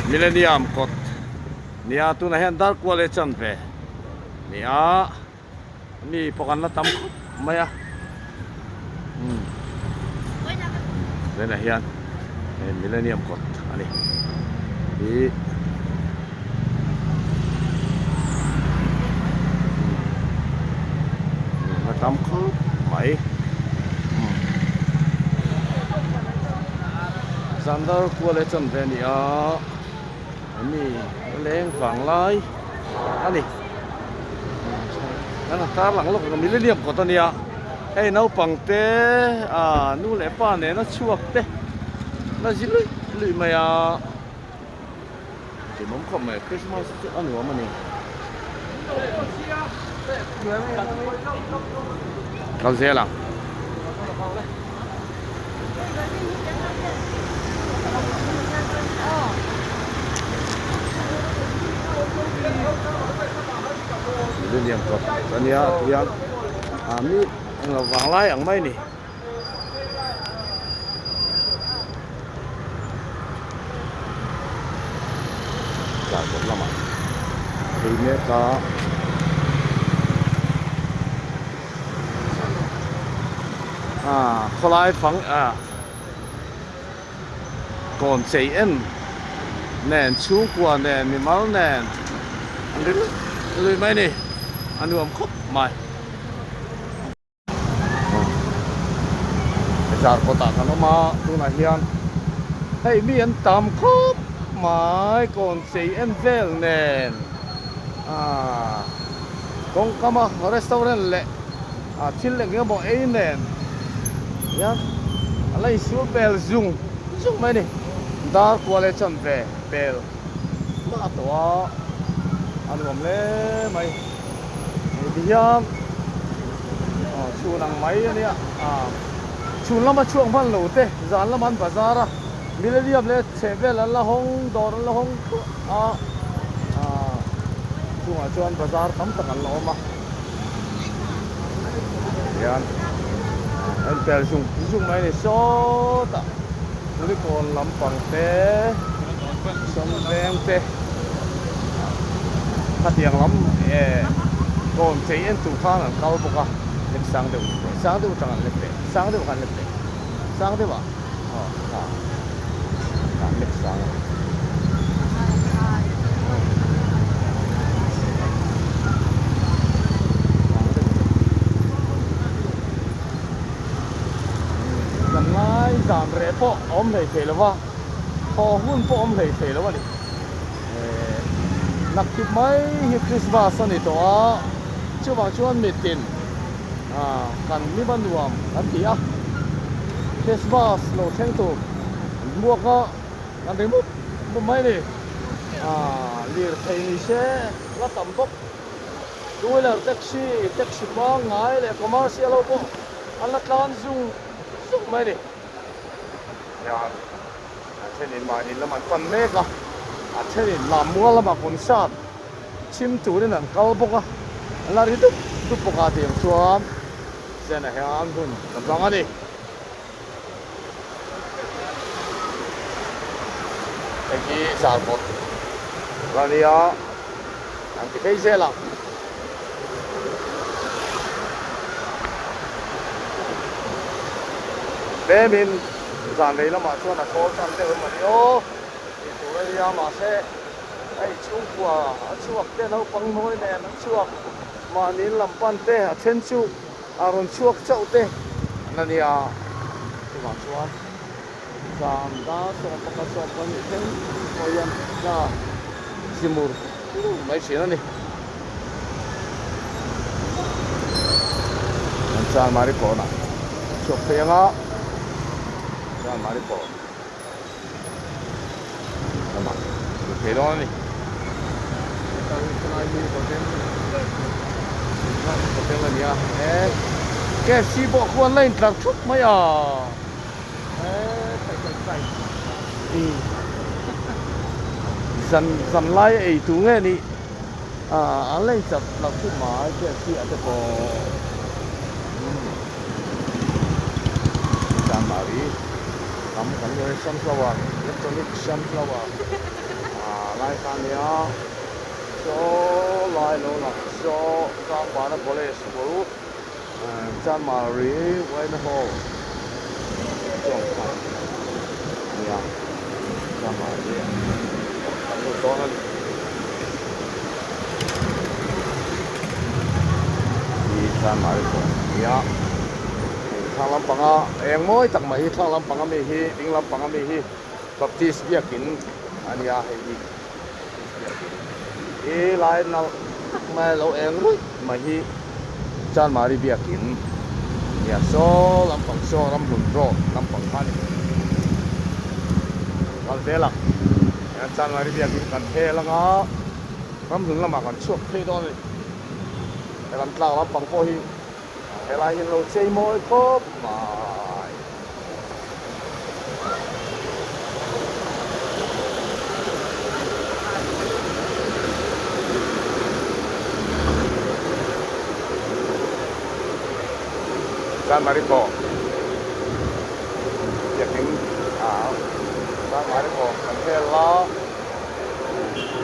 Millennium kawt nia tunah hian dar kual e chan ve nia mi pawh kan la tam khawp mai a umm tunah hian hei Millennium kawt a ni hi la tam khawp mai umm zan dar kual e chan ve a ni a mi leng vang lai a ni kan han tar lang lawk ang millennium kawt a nia hei naupang te ah nu leh pa nena chhuak te la zi luih luih mai a hlimawm khawp mai christmas chu a nuam a ni kal zel ang. Millennium kawt a nia tihian ah mi englo vang lai ang mai a ni. Car kawt lamah phei mek a. Ah khawlai fang ah kawn chei en nen chhungkua nen mimal nen an ri luih luih mai a ni a nuam khawp mai. Car kawtah kan awm a tunah hian hei mi an tam khawp mai kawn chei en vel nen ah kawngkam a restaurant leh ah thil eng emaw ei nen hian a la insul pel zung zung mai a ni dar kual e chan ve pel mah tawh a a nuam hle mai. Hei ti hian aw chhun ang mai a nia ah chhun lama chhuak hman lo te zan lama an bazar a millennium leh chheh vel an la hawng dawr an la hawng thluah a ah chungah chuan bazar tam tak an la awm a tihian a inpel zung zung mai a ni sawtah kulikawn lampang te sawmveng te. Khatiang lam eh kawn chei en tur khan an kal bawk a, lek sang deuh sang deuh atang an lek leh sang deuh khan lek leh sang deuh ah aw kha kha an lek sang a. Kan ngai zan reh pawh a awm hlei thei lo va. Thaw hun pawh awm hlei thei lo a ni. Naktip mai hi Christmas a ni tawh a, chuvang chuan mitin kan hlim a nuam kan ti a. Christmas lo thleng tur an hmuak a, kan ri mup mup mai a ni. Lirthei ni se la tam bawk. Two wheeler taxi, taxi pangngai leh commercial ho pawh an la tlan zung zung mai a ni. Hian a thenin mahni lam an pan mek a, a thenin lammual lamah concert chhim turin an kal bawk a, an la ri dup dup bawk a tiang chuan zenah hian hun kan hmang a ni. Hei hi zarkawt a nia an ti phei zel a. Tlemin zan rei lamah chuan a thawl tan deuh em a ni aw tih tur a nia mahse hei chhungkua a chhuak te naupang nawi nen an chhuak mahni in lam pan te a then chu a rawn chhuak chauh te an la nia chuvang chuan zan dar 11 12 thleng pawh hian hna zimur mai thin a ni. An Chanmari kawnah a chhuak phei ang a, Chanmari kawn lamah a lut thei dawn a ni. Helai hi hotel hotel a ni a, he KFC pawh khuan la intlar thup mai a. Zan zan lai a ei tur nge ni ah an la inchap loh chu mai KFC ah te pawh Chanmari tam kan hmu a sunflower electronic sunflower. lai kha a nia saw lai lo lang saw Tlangvana College bul Chanmari Yma Hall chuan kha a nia Chanmari ah kan lut dawn a ni. Hi Chanmari pawh a nia hei thlang lampanga eng mawi tak mai hi thlang lampanga mi hi ding lampanga mi hi Baptist biakin a nia hei hi Baptist biakin hi lai nalh tak mai a lo eng ruih mai hi Chanmari biakin a nia saw lampang saw ramhlun road lampang kha a ni kal zel a hian Chanmari biakin kan phel anga ramhlun lamah kan chhuak phei dawn a ni he kan tlak lampang pawh hi helai hi an lo chei mawi khawp mai. Chanmari pawh biakin ah Chanmari pawh kan hel la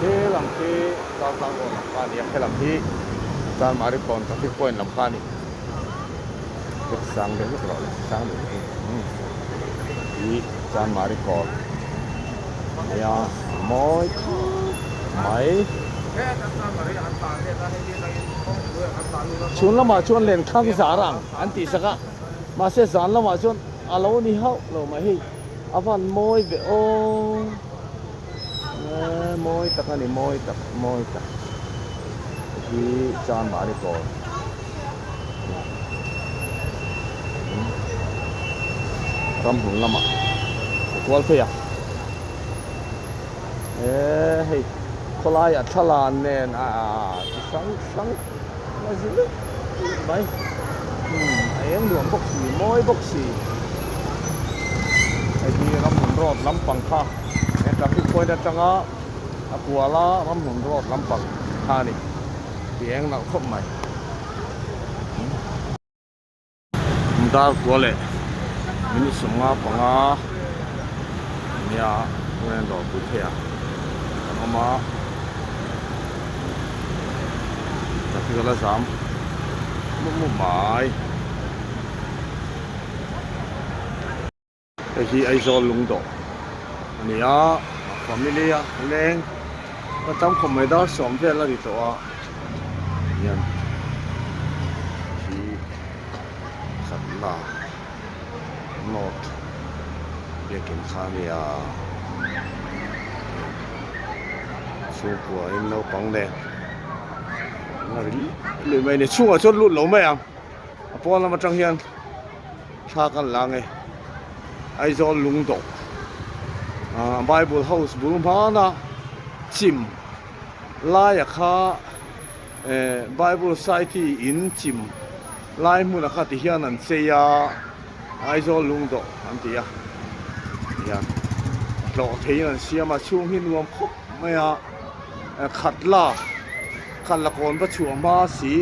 he lam khi Chaltlang road lam kha a ni a he lam hi Chanmari kawn traffic point lam kha a ni. Sang deuh hlek rawh le sang deuh hlek hi Chanmari kawn nia mawi khawp mai chhun lamah chuan lenkhang zar ang an tih sak a mahse zan lamah chuan a lo ni hauh lo mai hei a van mawi ve aw mawi tak a ni mawi tak mawi tak hi Chanmari kawn. Ramhmun lamah a kual phei a eee hei khawlaiah thla nen aaa chi hrang hrang a zi luih luih mai umm a eng nuam bawk si mawi bawk si hei hi ramhmun road lampang kha he traffic point atanga a kuala ramhmun road lampang kha a ni. Ti eng nalh khawp mai. Dar kua leh minute 55 nia tunah dawr pui thei a kan awm a traffic a la zam mup mup mai. Hei hi Aizawl lungdawh a ni a, family a leng a tam khawp mai dar sawm vel a ri tawh a hian hi khatna north biakin kha a ni a chhungkua in naupang nen an la ri luih mai a ni chhungah chuan lut lo mai ang a pawn lam atang hian. Thla kan la nge Aizawl lungdawh ah Bible house bul hmana chim laia kha eh Bible society in chim lai hmunah kha ti hian an chei a Aizawl lungdawh an ti a hian tlawh theiin an siam a chhung hi nuam khawp mai a khat la khat la kawn va chhuah hma si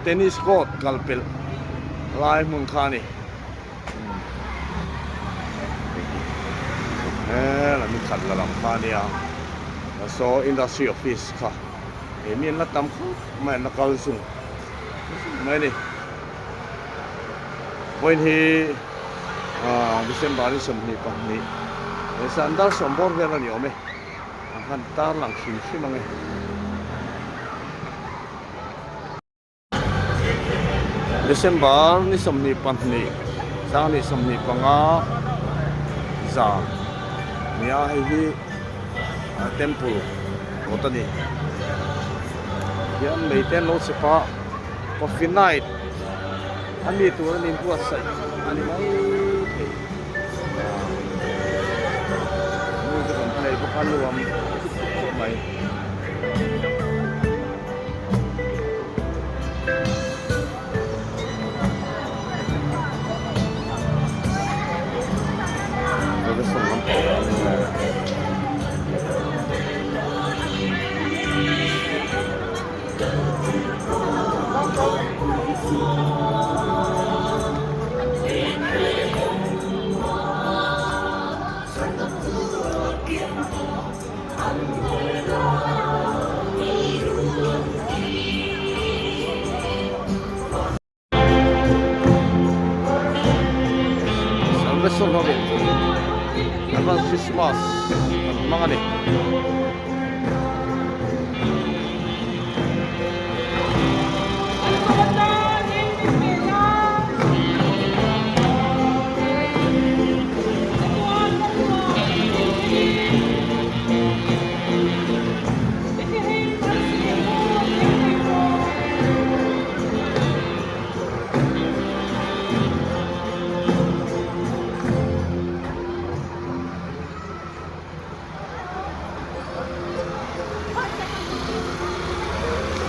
tennis court kal pelh lai hmun kha a ni helam hi khat la lam kha a nia saw industry office kha he mi an la tam khawp mai an la kal zung mai a ni vawiin hi ah December ni 22 he sandal sawm bawr vel a ni awm e. An han tar lang hrim hrim ang e. December ni 22 sang ni 25 zan nia hei hi temple kawt a ni. Hian mei te an lo chep a coffee night a mi tur an inbuatsaih a ni mai thei. Music an play bawk a nuam khawp mai. Christian hovin Advance Christmas an hmang a ni.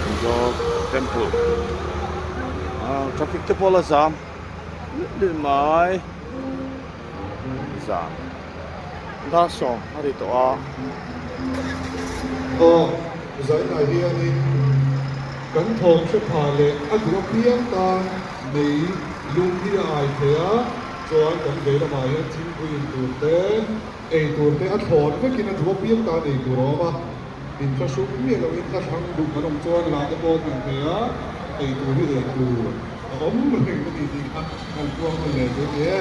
Mizo temple ah traffic te pawh a la zam luih luih mai zan dar sawm a ri tawh a. Aw zainah hianin kan thawm hre pha leh a duh apiang tan mei lum hi a ai thei a, chuan kan vei lamah hian thingpui in tur te, Ei tur te a thlawn vekin a duh apiang tan ei tur a awm a, inthlahruk miah lohin hla thlang duh kan awm chuan lah te pawh an thei a, ei tur hi ei tur a awm reng a ni tih kha kan puang nawn leh tur a ni e.